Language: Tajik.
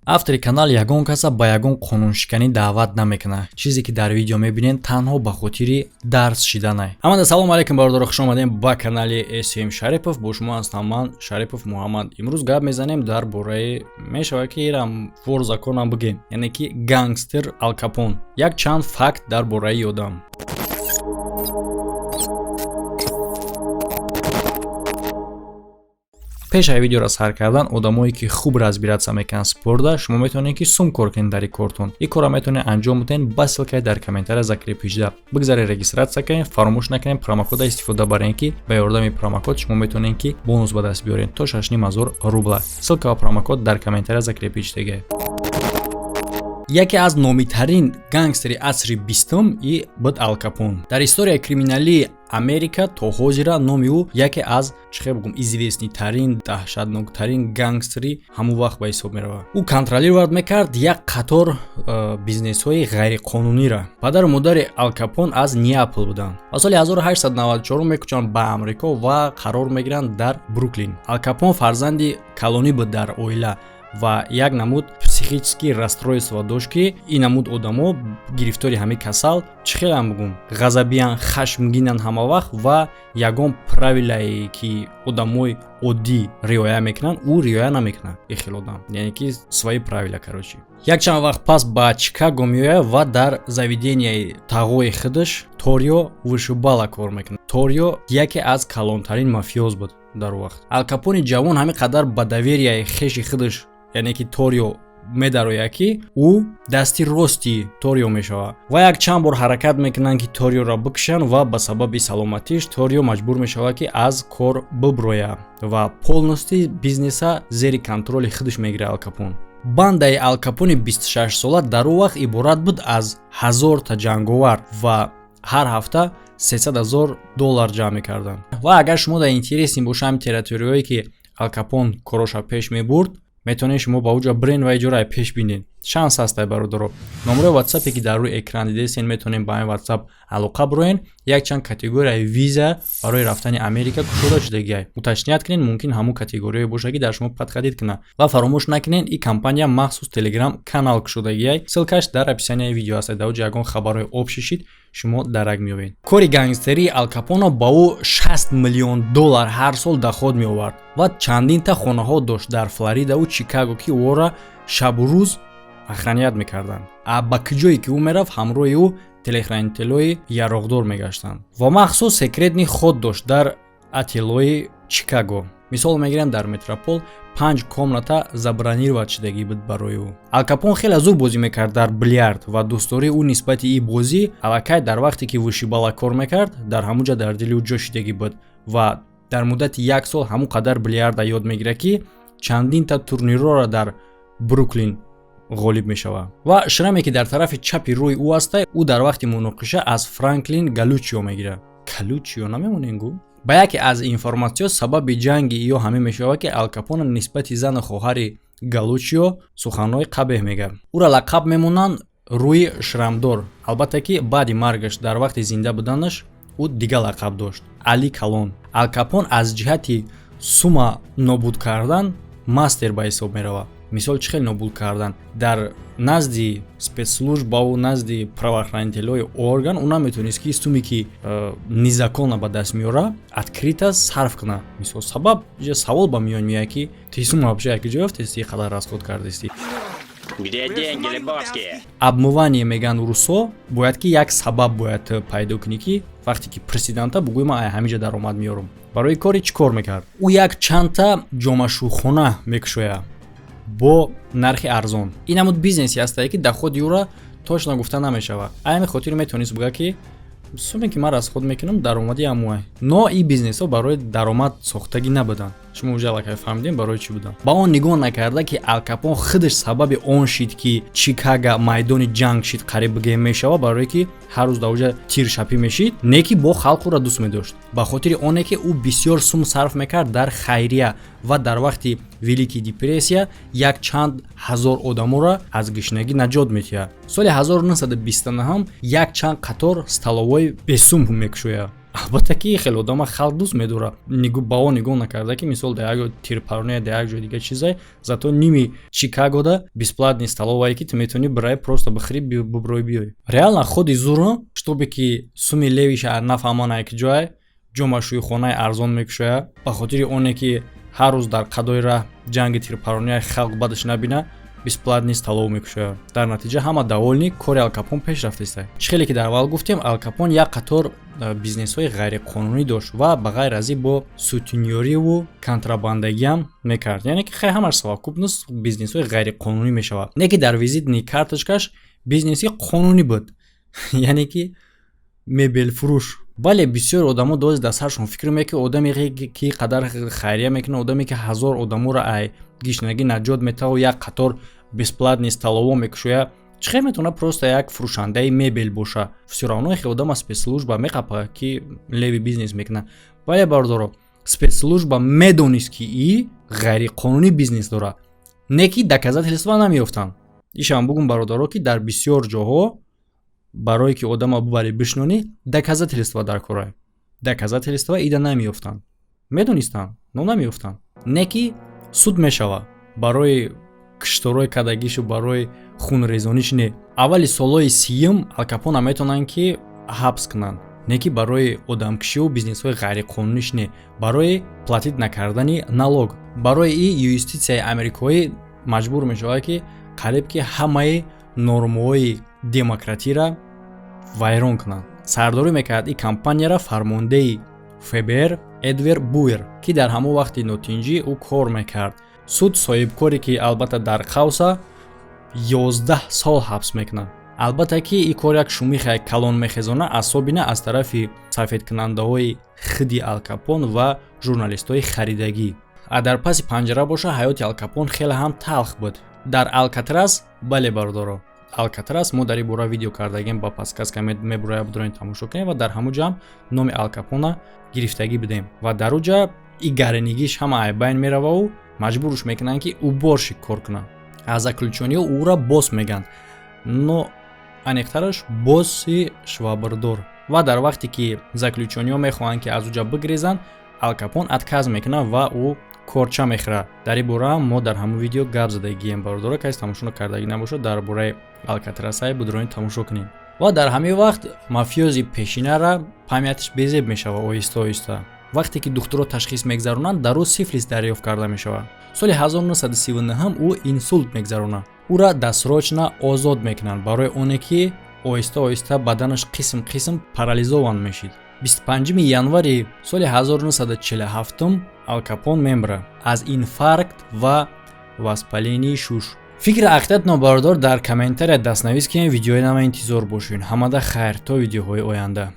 Автори канал ягон каса ба ягон қонуншиканӣ даъват намекунад. Чизе ки дар видео мебинед, танҳо ба хотири дарс шиданай. Ҳамада салому алайкум, бародаро, хуш омадем ба канали СМ Шарипов. Бо шумо ҳастам ман, Шарипов Муҳаммад. Имрӯз гап мезанем дар бораи, мешавад ки ирам вор законам бигем, яъне ки гангстер Ал Капон. Як чанд факт дар бораи одам. Пеш аз видеоро сар кардан, одамое ки хуб разбираться мекунанд спорда, шумо метавонед ки сум кор кунед дар ин кортон. Ин корро метавонед анҷом бидиҳед ба ссылкаи дар комментария закрепишда. Бигзаред, регистрация кунед, фаромӯш накунед промокода истифода баред, ки ба ёрдами промокод шумо метавонед ки бонус ба даст биёред то 6500 рубла. Ссылка ва промокод дар комментария закрепишдага. Яке аз номитарин гангстери асри бистум и буд Ал Капон. Дар историяи криминалии Америка то ҳозира номи ӯ яке аз, чӣ хел бигӯм, известныйтарин, даҳшатноктарин гангстери ҳамон вақт ба ҳисоб меравад. Ӯ контролировать мекард як қатор бизнесҳои ғайриқонунира. Падару модари Ал Капон аз Неапл буданд ва соли 1894 мекӯчанд ба Амрико ва қарор мегиранд дар Бруклин. Ал Капон фарзанди калонӣ буд дар оила ва як намуд психический расстройство дошт, ки ин намуд одамо гирифтори ҳамин касал, чӣ хелам бигӯм, ғазабиян, хашмгинанд ҳама вақт ва ягон правилае ки одамои оддӣ риоя мекунанд, ӯ риоя намекунад. Ин хел одам, яъне ки свои правила. Короче, як чанд вақт пас ба Чикаго меояд ва дар заведенияи тағои худаш Торио вышибала кор мекунад. Торио яке аз калонтарин мафиоз буд дар он вақт. Ал Капони ҷавон ҳамин қадар ба доверияи хеши худаш, яъне ки Торио, медарояд, ки ӯ дасти рости Торио мешавад ва як чанд бор ҳаракат мекунанд, ки Ториоро бикушанд ва ба сабаби саломатиш Торио маҷбур мешавад, ки аз кор биброяд ва полностью бизнеса зери контроли худаш мегирад Ал Капон. Бандаи Ал Капони 26сола дар он вақт иборат буд аз 1000та ҷанговар ва ҳар ҳафта 300 ҳазор доллар ҷамъ мекарданд. Ва агар шумо дар интересный боша ҳамин территорияҳое ки Ал Капон короша пеш мебурд, метавонед шумо ба уҷа брен ва иҷора пеш бинед. Шанс ҳастай, бародаро. Номерои ватсапе ки дар рӯи экран дидесен, метавонед ба ҳамин ватсап алоқа бироен. Якчанд категорияи виза барои рафтани Америка кушода шудагиай. Уточнять кунед, мумкин ҳамун категорияе бошад, ки дар шумо подходить кунад. Ва фаромӯш накунед, ин компания махсус телеграм канал кушодагиай, ссылкаш дар описанияи видео ҳаст. Дар уҷа ягон хабарҳои общий шид, шумо дарак меёбед. Кори гангстерии Ал Капоно ба ӯ 60 миллион доллар ҳар сол доход меовард ва чандинта хонаҳо дошт дар Флоридаву Чикаго, ки ӯро шабу рӯз охранять мекарданд. А ба куҷое ки ӯ мерафт, ҳамроҳи ӯ телохранителои яроғдор мегаштанд. Ва махсус секретный ход дошт дар отелои Чикаго. Мисол мегирем, дар Метропол панҷ комната забронировать шудагӣ буд барои ӯ. Ал Капон хеле зур бозӣ мекард дар билярд ва дӯстдории ӯ нисбати ин бозӣ аллакай дар вақте ки вышибала кор мекард, дар ҳамун ҷа дар дили ӯ ҷо шудагӣ буд. Ва дар муддати як сол ҳамун қадар билярда ёд мегирад, ки чандинта турнирҳоро дар Бруклин ғолиб мешавад. Ва шраме ки дар тарафи чапи рӯи ӯ аста, ӯ дар вақти муноқиша аз Франклин Галучио мегирад. Калучио намемонем гу. Ба яке аз информатсиё, сабаби ҷанги ё ҳамин мешавад, ки Ал Капона нисбати зану хоҳари Галучио суханҳои қабеҳ мегӯяд. Ӯра лақаб мемонанд рӯи шрамдор. Албатта ки баъди маргаш, дар вақти зинда буданаш ӯ дигар лақаб дошт: Али Калон. Ал Капон аз ҷиҳати сума нобуд кардан мастер ба ҳисоб меравад. Мисол, чӣ хел нобуд кардан? Дар назди спецслужбаву назди правоохранителҳои орган ӯ наметавонист, ки суме ки незаконно ба даст меёра, открыто сарф кунад. Мисол, сабаб савол ба миён меояд, ки ти сума вообще як ҷо ёфтести, қадар расход кардести? Где деньги, Лебовски? Обмывание мегӯянд русо. Бояд ки як сабаб бояд пайдо кунӣ, ки вақте ки президента бугӯй, ман ҳамиҷа даромад меёрам. Барои кори чӣ кор мекард? Ӯ як чандта ҷомашӯхона мекушояд бо нархи арзон. Ин ҳамуд бизнесе ҳастае, ки доходи ӯра точно гуфта намешавад. Ҳамин хотир метавонист буга, ки суме ки ман расход мекунам, даромади ҳамуай. Но ин бизнесҳо барои даромад сохтагӣ набуданд. Шумо уже аллакай фаҳмидем, барои чӣ буданд. Ба он нигоҳ накарда, ки Ал Капон худаш сабаби он шид, ки Чикага майдони ҷанг шид, қариб бигем мешавад, барое ки ҳар рӯз дар оҷа тиршапӣ мешид, не ки бо халқ ӯра дӯст медошт, ба хотири оне ки ӯ бисёр сум сарф мекард дар хайрия ва дар вақти Великий депрессия як чанд ҳазор одаморо аз гишнагӣ наҷот медиҳад. Соли 1929 як чанд қатор столовой бесум мекушояд. Албатта, ки хеле одама халқ дӯст медорад, ба он нигоҳ накарда, ки мисол дар як тирпарония, дар як ҷои дига чизае. Зато ними Чикагода бесплатный столовая, ки ту метавонӣ бирай, просто бихӯри, буброи, биёй. Реально худи зуро, чтобы ки суми левый ша нафаҳмонае, ки ҷое ҷомашӯйхонаи арзон мекушояд, ба хотири оне ки ҳар рӯз дар қадои раҳ ҷанги тирпаронияи халқ бадаш набина, бесплатный столов мекушояд. Дар натиҷа ҳама довольны, кори Алкапон пеш рафтааст. Чӣ хеле ки дар аввал гуфтем, Алкапон як қатор бизнесҳои ғайриқонунӣ дошт ва ба ғайр аз ин бо сутюнёриву контрабандагиам мекард, яъне ки хай ҳамаш совокупность бизнесҳои ғайриқонунӣ мешавад. Не ки дар визитный карточка ш бизнеси қонунӣ буд, яъне ки мебелфурӯш. Бале, бисёр одамо дози дар саршон фикр мекунад: одаме ки қадар хайрия мекунад, одаме ки 1000 одаморо ай гишнагӣ наҷот метаву як қатор бесплатный столово мекушояд, чӣ хел метавонад просто як фурӯшандаи мебел боша? Всё равно хел одама спецслужба меқапа, ки левый бизнес мекунад. Бале, бародаро, спецслужба медонист, ки и ғайриқонунӣ бизнес дорад, не ки доказательства намеёфтанд. Ишам бугум, бародаро, ки дар бисёр ҷоҳо барое ки одама бубарӣ, бишнонӣ, доказательства дар кора. Доказательства ида намеёфтанд. Медонистанд, но намеёфтанд. Не ки суд мешава барои кишторҳои кадагишу барои хунрезониш. Не, аввали солҳои 30-ум Алкапона метавонанд, ки ҳабс кунанд, не ки барои одамкушиву бизнесҳои ғайриқонуниш, не, барои платить накардани налог. Барои и юститсияи амрикоӣ маҷбур мешавад, ки қариб ки ҳамаи нормаҳои демократияра вайрон кунанд. Сардорӣ мекард ин кампанияра фармондеи ФБР Эдвард Буэр, ки дар ҳамон вақти нотинҷӣ ӯ кор мекард. Суд соҳибкоре, ки албатта дар қавса, 11 сол ҳабс мекунад. Албатта, ки ин кор як шумихе калон мехезона, асобина аз тарафи сафедкунандаҳои хиди Алкапон ва журналистҳои харидагӣ. А дар паси панҷара боша, ҳаёти Алкапон хеле ҳам талх буд дар Алкатрас. Бале, бародаро, Алкатрас, мо дар ин бора видео кардагем, ба подсказка мебуроя, будроин, тамошо кунем. Ва дар ҳамун ҷамъ номи Алкапона гирифтагӣ будем. Ва дар уҷа и гаранигиш ҳама айбайн мерававу маҷбуруш мекунанд, ки уборщик кор кунад. Аз заключённый ҳо ӯра босс мегӯянд, но аниқтараш босси швабрдор. Ва дар вақте ки заключённый ҳо мехоҳанд, ки аз уҷа бигрезанд, Алкапон отказ мекунад ва ӯ корча мехӯрад. Дар ин бора мо дар ҳамон видео гап задагием. Бародаро, касе тамошо накардагӣ набошад, дар бораи Алкатрасай будроин, тамошо кунед. Ва дар ҳамин вақт мафиози пешинара память аш безеб мешавад оҳиста оҳиста. Вақте ки духтурро ташхис мегзаронанд, дар ӯ сифлис дарёфт карда мешавад. Соли 1939 ӯ инсулт мегзаронад. Ӯра досрочно озод мекунанд, барои оне ки оҳиста оҳиста баданаш қисм қисм парализован мешид. 25 январи соли 1947 Алкапон мемра аз инфаркт ва воспаление шуш. Фикри ақидатно, бародор, дар комментария дастнавис кунед. Видеои нама интизор бошед. Ҳамада хайр, то видеоҳои оянда.